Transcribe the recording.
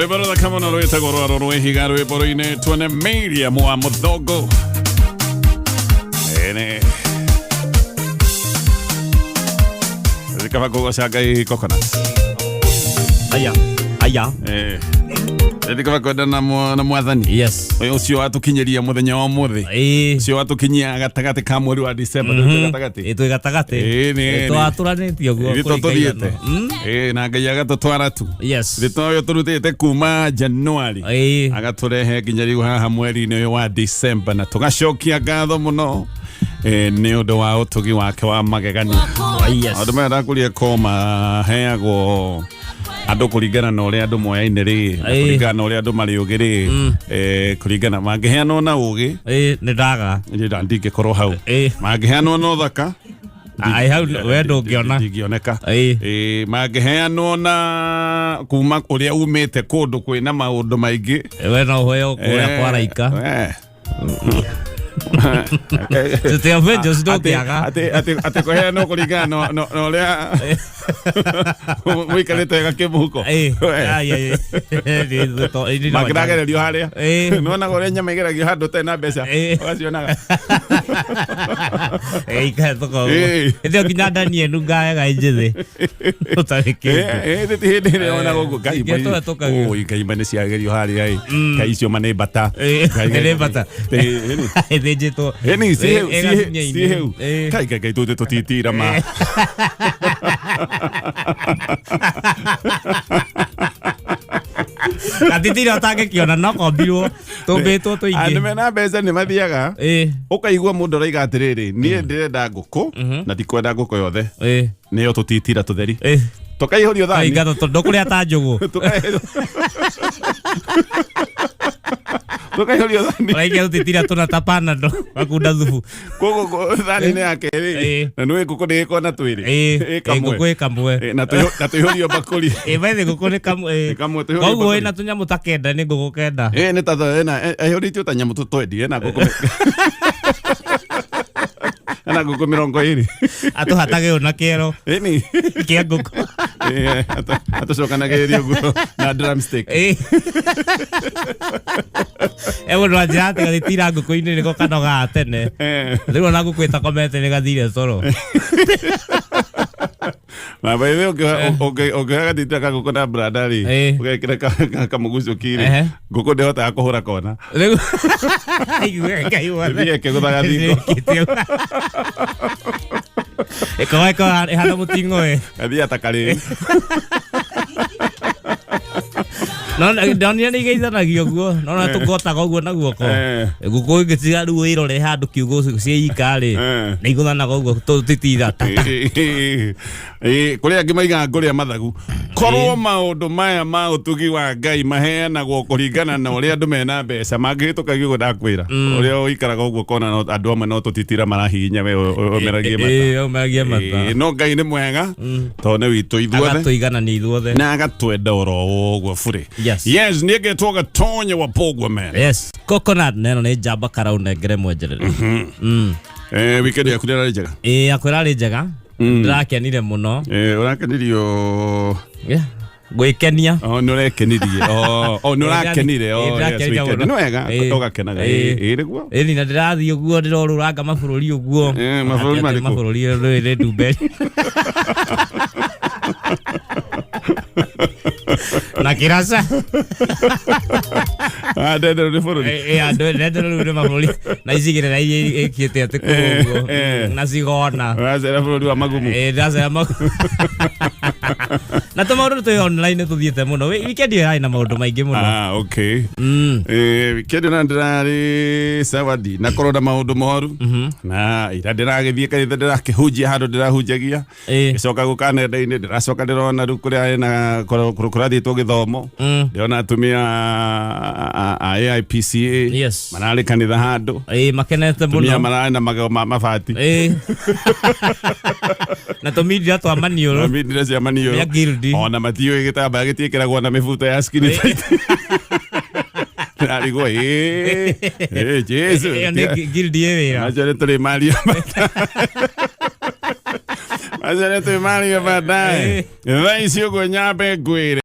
Rwĩmbo rũthaka mũno rwĩtagwo rwaro rwa ihiga rwĩmbo rũinĩtwo nĩ Miriam wa Mũthũngũ. Ĩni. Kaba kũgoca Ngai coconut. Aya. Aya. Eh. Ĩthi kaba kwenda na na mwathani. Yes. Ũyũ ũcio watũkinyĩria mũthenya wa ũmũthĩ. Ĩĩ. Ũcio watũkinyia gatagatĩ ka mweri wa December. Mm Gatagatĩ. Ĩ twĩ gatagatĩ. Ĩĩ, nĩ- Twatũranĩtie ũguo. Ithuĩ kũringa tũthiĩte. igano. Ĩĩ, na Ngai agatũtwara tu. Yes. Thĩ ũyũ tũrutĩte kuma January. Ĩĩ. Agatũrehe nginya rĩu haha mweri-inĩ ũyũ wa December na tũgacokia ngatho mũno nĩ ũndũ wa ũtugi wake wa magegania. Yes. Maũndũ maya ndakũria ko maheagwo andũ kũringana na ũrĩa andũ moyaine rĩ na Ĩĩ. kũringana na ũrĩa andũ marĩ ũgĩ rĩ kũringana mangĩheanwo na ũgĩ Ĩĩ, nĩ ndaga. niĩ ndingĩkorwo hau Ĩĩ. mangĩheanwo na ũthaka Ai hau we ndũngĩona. ndingĩoneka Ĩĩ. Ĩĩ, mangĩheanwo na kuma ũrĩa umĩte kũndũ kwĩna maũndũ maingĩ We no ũheo kũrĩa kwa raika. City of Angels ndũngĩaga. Atĩ kũheanwo kũringana na ũrĩa mũikarĩte wega kĩmũhuko. Ĩĩ. Ai, ai, ai. Nĩ- nĩ- Mangĩragererio harĩa Ĩĩ. nĩwonaga ũrĩa nyama igeragio handũ ũtarĩ na mbeca Ĩĩ. ũgacionaga. Ĩĩ, ikahĩtũka ũguo. Ĩĩ. Hĩndĩ ĩyo nginya ndani ĩnu ngayaga njĩthĩ. Ũtarĩ kĩndũ. Ĩĩ, ti hĩndĩ ĩrĩa wonaga ũguo Ngai Ingĩtũhetũkagio. oi Ngai ma nĩ ciagerio harĩa ĩ Ngai icio ma nĩ mbata. Ĩĩ, Ngai, nĩ mbata. Ĩĩ, ĩni. Ĩthĩnjĩtwo. Ĩni Ĩĩ, ĩgakinya-inĩ. ciĩhĩu. Ĩĩ. Ngai Ngai Ngai tũtĩ tũtitira ma. Gatitira ũtangĩkĩona no kombirwo tũmbĩtwo Andũ tũingĩ. mena mbeca nĩ mathiaga Ĩĩ. ũkaigua mũndũ araiga atĩrĩrĩ niĩ ndĩrenda ngũkũ na ndikwenda ngũkũ yothe Ĩĩ. nĩyo tũtitira tũtheri Ĩĩ. tũkaihũrio thani Kaingatwo tondũ kũrĩa ta njũgũ. Tũkaihũrio thani. Ũraikia tũtitira tũna ta panado gakunda thubu. Koguo thani-inĩ ya kerĩ Ĩĩ. na nĩũĩ ngũkũ ndĩgĩkorwo na twĩrĩ. Ĩĩ. Ĩ kamwe. Ngũkũ ĩ kamwe. Ĩ, na tũihũrio mbakũri. Ĩ bethe ngũkũ nĩ kamwe. Nĩ kamwe, tũihũrio Koguo mbakũri. ĩna tũnyamũ ta kenda nĩ ngũkũ kenda. Ĩ nĩ ta ĩna aihũrĩtio ta nyamũ tũtwendi ĩna ngũkũ ena ngũkũ 20. Atũhatage ũũ na kĩero Ĩni. kĩa ngũkũ. Ĩ, atũcokanagĩrĩria ũguo na drumstick. Ĩ. E mũndũ anjĩra atĩ gatitira ngũkũ-inĩ nĩko kanogaga tene. Rĩu ona ngũkũ ĩtakomete nĩ gathire toro. Na by the way ũngĩoya gatitira ka ngũkũ na brada rĩ ũgekĩra kamũgucũki rĩ ngũkũ ndĩhotaga kũhũra kona. Rĩu aigue Ngai wothe. Ĩthiĩ ĩkĩgũthaga thingo. Ĩkorwo ĩkorwo ĩhana mũting'oe. Gathiaga ta karĩrĩ. No ndonire nĩ igeithanagia ũguo no na tũgotaga ũguo na guoko. Ngũkũ ĩngĩtiga rĩu ĩrore handũ kiugũ ciĩ ika rĩ nĩ igũthanaga ũguo tũtitira ta ta. Ĩĩ, kũrĩ angĩ maigaga ngũrĩa mathagu korwo maũndũ maya ma ũtugi wa Ngai maheanagwo kũringana na ũrĩa andũ mena mbeca mangĩhĩtũka gĩũguo ndakwĩra ũrĩa ũikaraga ũguo kona no andũ amwe no tũtitira marahihinya we ũmeragie mata. Ĩĩ, ũmeragie mata. Ĩĩ, no Ngai nĩ mwega tondũ nĩ witũ ithuothe Agatũiganania ithuothe. Na agatwenda oro ũguo burĩ. Yes. Yes, niĩ ngetwo Gatonya wa Bogwa man. Yes, coconut neno nĩ njamba karau nengere mwenjerere. Weekend yaku ndĩrarĩ njega? Ĩĩ, yakwa ĩrarĩ njega. Ndĩrakenire mũno. Ũrakenirio? Yeah. Gwĩkenia. Oh, nĩ ũrekenirie. Oh, nĩ ũrakenire. Oh, yes, ndĩrakenire weekend. mũno. Nĩ wega ũgakenaga. Ĩĩ, nĩguo. Ĩni na ndĩrathiĩ ũguo ndĩrorũranga mabũrũri ũguo. Mabũrũri Atĩ marĩkũ? Mabũrũri rũĩ rĩ Ndumberi. Na kĩraca. Ah, ndendero nĩ bũrũri. Andũ ndendero rĩu nĩ mabũrũri na icigĩrĩra iria ĩkĩte atĩ kũu ũguo na cigona. Ũracera bũrũri wa magumu. Ĩĩ, ndĩracera na tũmaũndũ twĩ online tũthiĩte mũno. Weekend ĩyo yarĩ na maũndũ maingĩ mũno. Ah, okay. Weekend na ndĩrarĩ sawadi na korwo na maũndũ moru na ira ndĩragĩthiĩ kanitha ndĩrakĩhunjia handũ ndĩrahunjagia ngĩcoka gũka nenda-inĩ ndĩracoka ndĩrona rĩu kũrĩa ĩna kũrathiĩtwo gĩthomo ndĩrona atumia a AIPCA mararĩ kanitha handũ. Ĩĩ, makenete atumia mũno. Mararĩ na magego ma mabati. Ĩĩ. Na tũmindira twa maniũrũ. Mindira cia maniũrũ. Mĩa guild. Ona matiũĩ gĩtambaya gĩtiĩkĩragwo na mĩbuto ya skin tight. Arigwo ĩĩ ĩĩ Jesu. Ĩyo nĩ guild ĩ wĩra. Acio nĩ tũrĩ maria acio nĩ tũrĩ maria baadaye. Thaa ici ũguo nyambe ngwĩre.